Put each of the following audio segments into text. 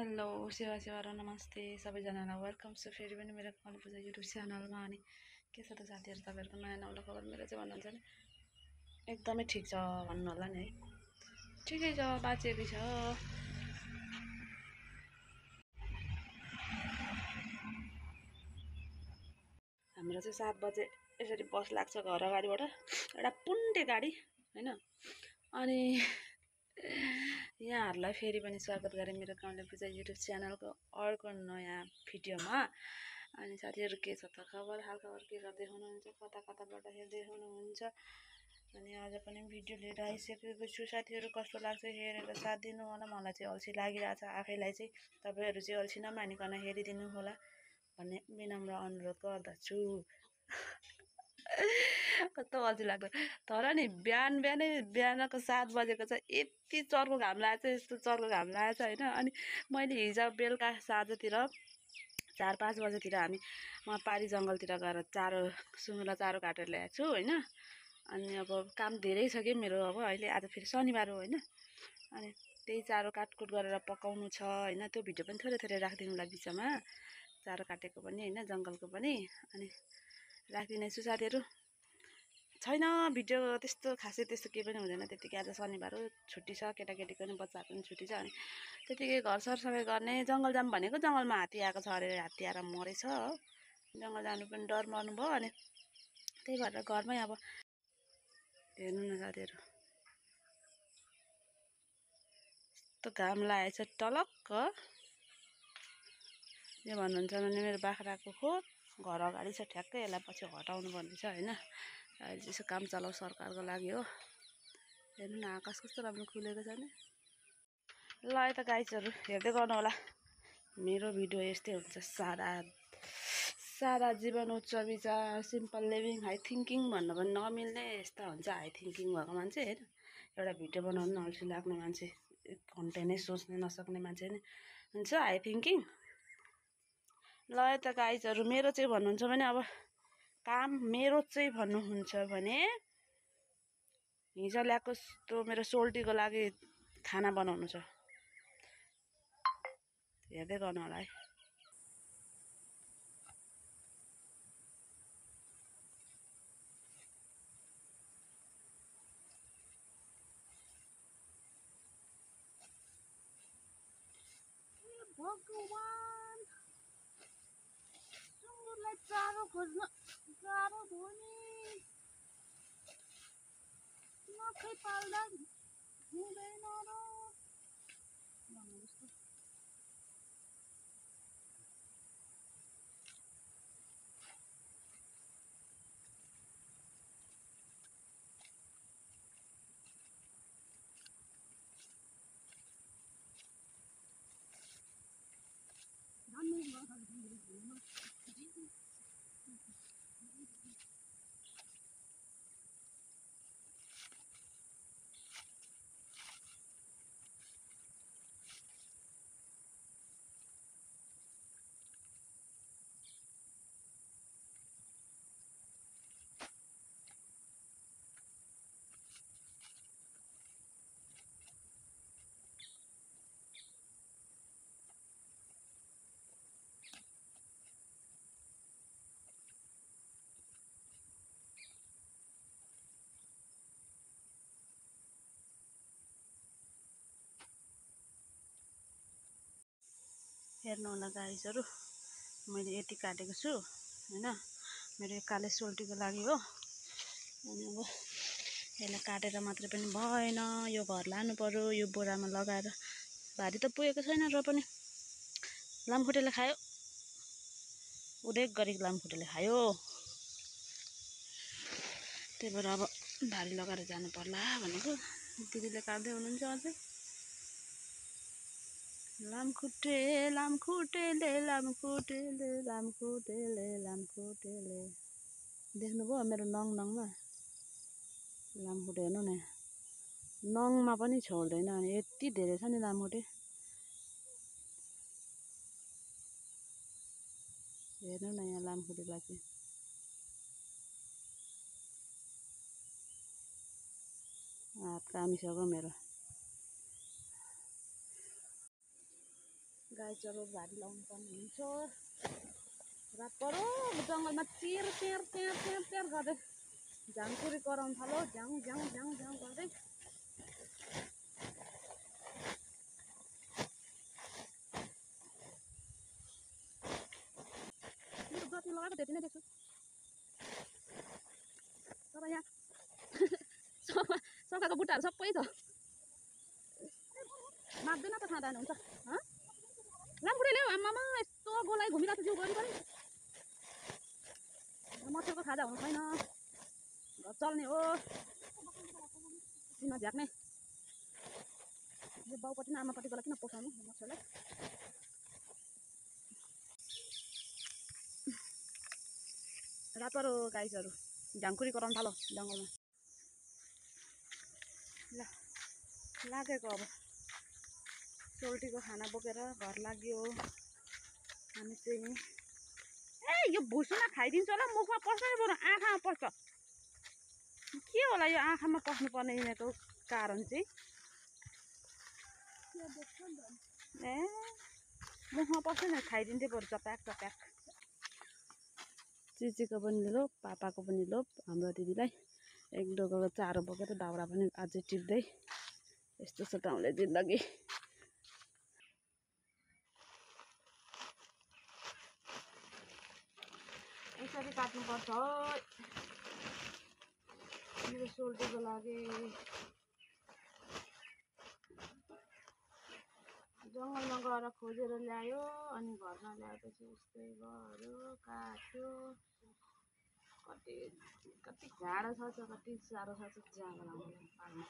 Hello सेवा र नमस्ते सबैजनालाई वेलकम छ फेरि पनि मेरो कल पूजा युट्युब च्यानलमा। अनि के छ त साथीहरू, तपाईँहरूको नयाँ नौलो खबर मेरो चाहिँ भन्नुहुन्छ नि एकदमै ठिक छ भन्नु होला नि है। ठिकै छ, बाँचेकै छ। हाम्रो चाहिँ 7 बजे यसरी बस लाग्छ घर अगाडिबाट, एउटा पुन्टे गाडी होइन। अनि यहाँहरूलाई फेरि पनि स्वागत गरेँ मेरो गाउँले पूजा युट्युब च्यानलको अर्को नयाँ भिडियोमा। अनि साथीहरू के छ त खबर, हालखबर के गर्दै हुनुहुन्छ, कता कताबाट हेर्दै हुनुहुन्छ। अनि आज पनि भिडियो लिएर आइसकेको छु साथीहरू। कस्तो लाग्छ हेरेर साथ दिनु होला। मलाई चाहिँ अल्छी लागिरहेछ आफैलाई चाहिँ, तपाईँहरू चाहिँ अल्छी नमानिकन हेरिदिनु होला भन्ने विनम्र अनुरोध गर्दछु। कस्तो अल्छी लाग्छ तर नि, बिहानको 7 बजेको चाहिँ यति चर्को घाम लागेको छ, यस्तो चर्को घाम लागेको छ होइन। अनि मैले हिजो बेलुका साँझतिर 4-5 बजेतिर म पारी जङ्गलतिर गएर सुँगुरलाई चारो काटेर ल्याएको छु होइन। अनि अब काम धेरै छ कि मेरो, अब अहिले आज फेरि शनिबार हो होइन। अनि त्यही चारो काटकुट गरेर पकाउनु छ होइन। त्यो भिडियो पनि थोरै राखिदिनुलाई बिचमा, चारो काटेको पनि होइन, जङ्गलको पनि। अनि राखिदिनेछु साथीहरू। छैन भिडियो त्यस्तो खासै त्यस्तो केही पनि हुँदैन त्यतिकै। आज शनिबार हो, छुट्टी छ, केटाकेटीको पनि बच्चाहरूको पनि छुट्टी छ। अनि त्यतिकै घर सरसफाइ गर्ने। जङ्गल जाऊँ भनेको जङ्गलमा हात्ती आएको छ अरे, हात्ती आएर मरेछ हो। जङ्गल जानु पनि डर मर्नु भयो। अनि त्यही भएर घरमै अब हेर्नु न साथीहरू, यस्तो घाम लागेको छ टलक्क। के भन्नुहुन्छ भने मेरो बाख्राको खोर घर अगाडि छ ठ्याक्कै, यसलाई पछि हटाउनु पर्ने छ होइन। अहिले चाहिँ काम चलाउ सरकारको लागि हो। हेर्नु न आकाश कस्तो राम्रो खुलेको छ नि। ल है त गाइजहरू, हेर्दै गर्नु होला। मेरो भिडियो यस्तै हुन्छ, सादा जीवन, उच्च विचार, सिम्पल लिभिङ, हाई थिङ्किङ भन्नु पनि नमिल्ने यस्ता हुन्छ हाई थिङ्किङ भएको मान्छे होइन। एउटा भिडियो बनाउनु अल्छी लाग्ने मान्छे, घन्टै नै सोच्नै नसक्ने मान्छे नै हुन्छ हाई थिङ्किङ। ल है त गाइजहरू, मेरो चाहिँ भन्नुहुन्छ भने अब काम मेरो चाहिँ भन्नुहुन्छ भने हिजो ल्याएको त्यो मेरो सोल्टीको लागि खाना बनाउनु छ। हेर्दै गर्नु होला है। भगवान, सुँगुरलाई चारो खोज्न गाह्रो भयो नि। नखै पाल्दा हुँदैन र भन्नु जस्तो। हेर्नु होला गाइजहरू, मैले यति काटेको छु होइन। मेरो काले सोल्टीको लागि हो। अनि अब यसलाई काटेर मात्रै पनि भएन, यो घर लानु पर्यो। यो बोरामा लगाएर भारी त पुगेको छैन र पनि लामखुट्टेले खायो, उदेक गरी लामखुट्टेले खायो। त्यही भएर अब भारी लगाएर जानु पर्ला भनेको। दिदीले काट्दै हुनुहुन्छ अझै। लामखुट्टेले देख्नुभयो मेरो नङमा लामखुट्टे, हेर्नु न नङमा पनि छोड्दैन। यति धेरै छ नि लामखुट्टे, हेर्नु न यहाँ लामखुट्टेलाई चाहिँ। हात कामिसक्यो मेरो। गाई चरो भारी लाउनु पर्ने हुन्छ। रात परो जङ्गलमा चिर टेर टेर टेर टेर गर्दै झाङकुरी कराउनु थाल्यो, झ्याङ झ्याङ झ्याङ झ्याङ गर्दै। जति लगाएको त्यति नै देख्छु। तर यहाँ सफाको बुट्टाहरू सबै छ, माग्दैन त खाँदा हुन्छ। लामखुट्टे ल्याऊ, आमामा यस्तो गोलाई घुमिरहेको जिउ गरी पनि। मच्छरको खाजा हुनु छैन, घर चल्ने हो, सिमा झ्याक्ने। यो बाउपट्टि न आमापट्टिकोलाई किन पोसाउनु मच्छरलाई। रात परो गाईहरू झाङकुरी कराउनु थाल्यो जङ्गलमा। ल लागेको अब सोल्टीको खाना बोकेर घर लाग्यो हामी चाहिँ। ए यो भुसुमा खाइदिन्छ होला, मुखमा पस्छ बरु आँखामा पस्छ। के होला यो आँखामा पस्नुपर्ने यिनीहरूको कारण चाहिँ? ए मुखमा पस्छ नि, खाइदिन्थ्यो बरु चप्याक चप्याक। चिचीको पनि लो, पापाको पनि लो, हाम्रो दिदीलाई एक डोको चारो बोकेर दाउरा पनि अझै टिप्दै। यस्तो छ गाउँले जिन्दगी। यसरी काट्नुपर्छ मेरो सोल्टीको लागि। जङ्गलमा गएर खोजेर ल्यायो, अनि घरमा ल्याएपछि यस्तै गऱ्यो, काट्यो। कति कति गाह्रो छ, कति साह्रो छ जाँगर लाउनु पाल्नु।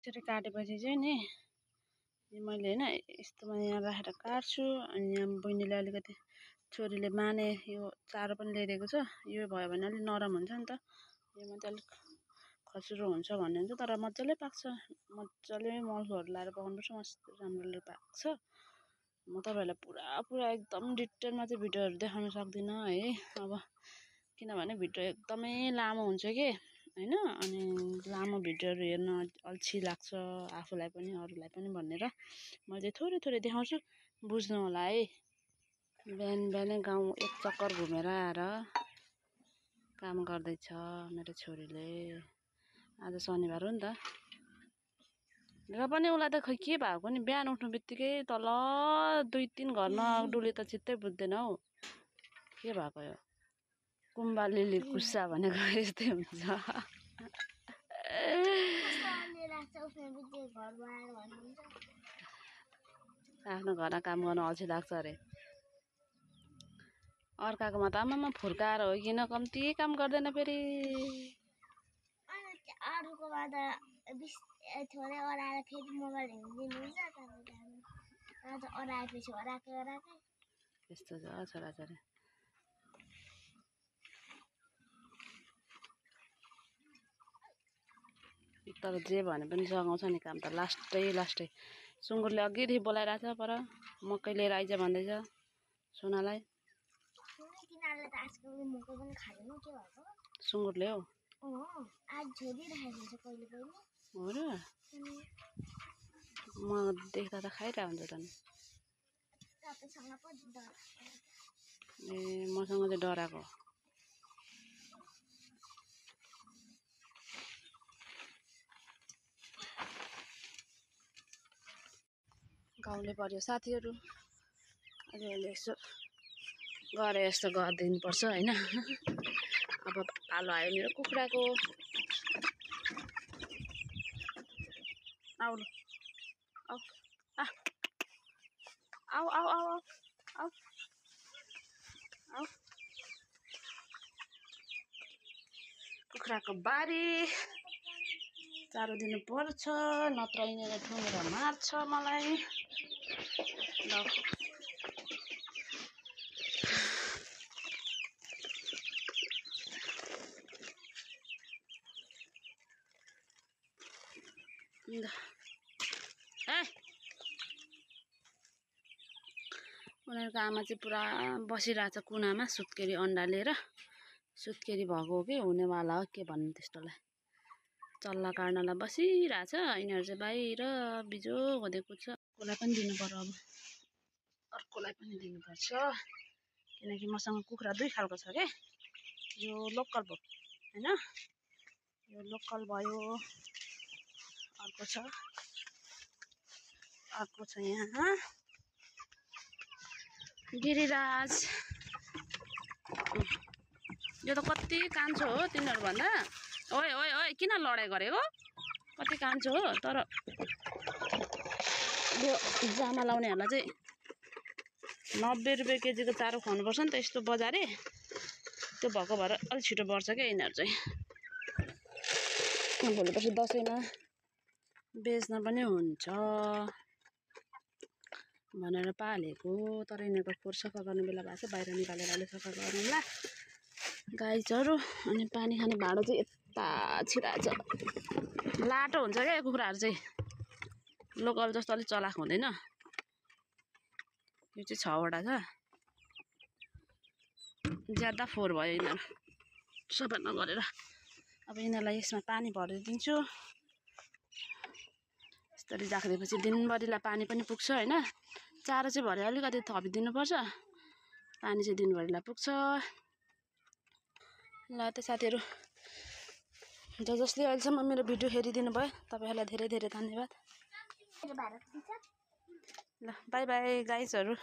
यसरी काटेपछि चाहिँ नि मैले होइन यस्तोमा यहाँ राखेर काट्छु। अनि यहाँ बहिनीले अलिकति छोरीले माने यो चारो पनि ल्याइदिएको छ। यो भयो भने अलिक नरम हुन्छ नि त, योमा चाहिँ अलिक खस्रो हुन्छ भन्ने हुन्छ। तर मजाले पाक्छ, मजाले मलहरू लाएर पकाउनुपर्छ, मस्त राम्ररी पाक्छ। म तपाईँहरूलाई पुरा एकदम डिटेलमा चाहिँ भिडियोहरू देखाउन सक्दिनँ है, अब किनभने भिडियो एकदमै लामो हुन्छ कि होइन। अनि लामो भिडियोहरू हेर्न अल्छी लाग्छ आफूलाई पनि अरूलाई पनि भनेर मैले चाहिँ थोरै थोरै देखाउँछु, बुझ्नु होला है। बिहान बिहानै गाउँ एक चक्कर घुमेर आएर काम गर्दैछ मेरो छोरीले। आज शनिबार हो नि त, र पनि उसलाई त खै के भएको नि, बिहान उठ्नु बित्तिकै तल 2-3 घर नडुले त चित्तै बुझ्दैन हौ। के भएको यो कुम्बालिली गुस्सा भनेको यस्तै हुन्छ। आफ्नो घरमा काम गर्न अल्छी लाग्छ अरे। अर्काकोमा त आमामा फुर्काएर हो किन कम्ती काम गर्दैन फेरि। अरूकोमा त थोरै ओराएर फेरि मोबाइल हेरिदिनुहुन्छ, आज ओराएपछि ओराकै। त्यस्तो छ छोराछोरी। तर जे भने पनि सघाउँछ नि काम त लास्टै। सुँगुरले अघिदेखि बोलाइरहेको छ, पर मकै लिएर आइज भन्दैछ सुनालाई। सुँगुरले हौ आज छोडिरहेको हुन्छ कहिले कहिले हो र। म देख्दा त खाइरहेको हुन्छ त नि। ए मसँग चाहिँ डराएको। गाउँले पर्यो साथीहरू, अलिअलि यसो गरे यस्तो गरिदिनुपर्छ होइन। अब पालो आयो मेरो कुखुराको। आउनु आऊ आऊ आऊ आऊ आऊ आऊ आऊ कुखुराको बारी चारो दिनु पर्छ नत्र यिनीहरूले ठुँगेर मार्छ मलाई ल उनीहरूको आमा चाहिँ पुरा बसिरहेछ कुनामा सुत्केरी अन्डा लिएर सुत्केरी भएको हो कि हुनेवाला हो के भन्नु त्यस्तोलाई चल्ला काट्नलाई बसिरहेछ यिनीहरू चाहिँ बाहिर बिजोग हुँदै कुद्छ अर्कोलाई पनि दिनु पर्यो अब अर्कोलाई पनि दिनुपर्छ किनकि मसँग कुखुरा दुई खालको छ क्या यो लोकल भयो होइन यो लोकल भयो अर्को छ यहाँ गिरिराज यो त कति कान्छो हो तिनीहरूभन्दा ओए ओए ओए किन लडाइँ गरेको कति कान्छो हो तर यो जामा लाउनेहरूलाई चाहिँ 90 रुपियाँ केजीको चारो खुवाउनुपर्छ नि त यस्तो बजारे त्यो भएको भएर अलिक छिटो बढ्छ क्या यिनीहरू चाहिँ भोलिपर्सि दसैँमा बेच्न पनि हुन्छ भनेर पालेको तर यिनीहरूको खोर सफा गर्ने बेला भएको छ बाहिर निकालेर अहिले सफा गरौँला गाई चरो अनि पानी खाने भाँडो चाहिँ यता छिराछ लाटो हुन्छ क्या कुखुराहरू चाहिँ लोकल जस्तो अलिक चलाक हुँदैन यो चाहिँ 6 वटा छ ज्यादा फोहोर भयो यिनीहरू सफा नगरेर अब यिनीहरूलाई यसमा पानी भरिदिन्छु यसरी राखिदिएपछि दिनभरिलाई पानी पनि पुग्छ होइन चारो चाहिँ भरे अलिकति थपिदिनुपर्छ पानी चाहिँ दिनभरिलाई पुग्छ ल त साथीहरू जसले अहिलेसम्म मेरो भिडियो हेरिदिनु भयो तपाईँहरूलाई धेरै धेरै धन्यवाद ल बाई बाई गाइजहरू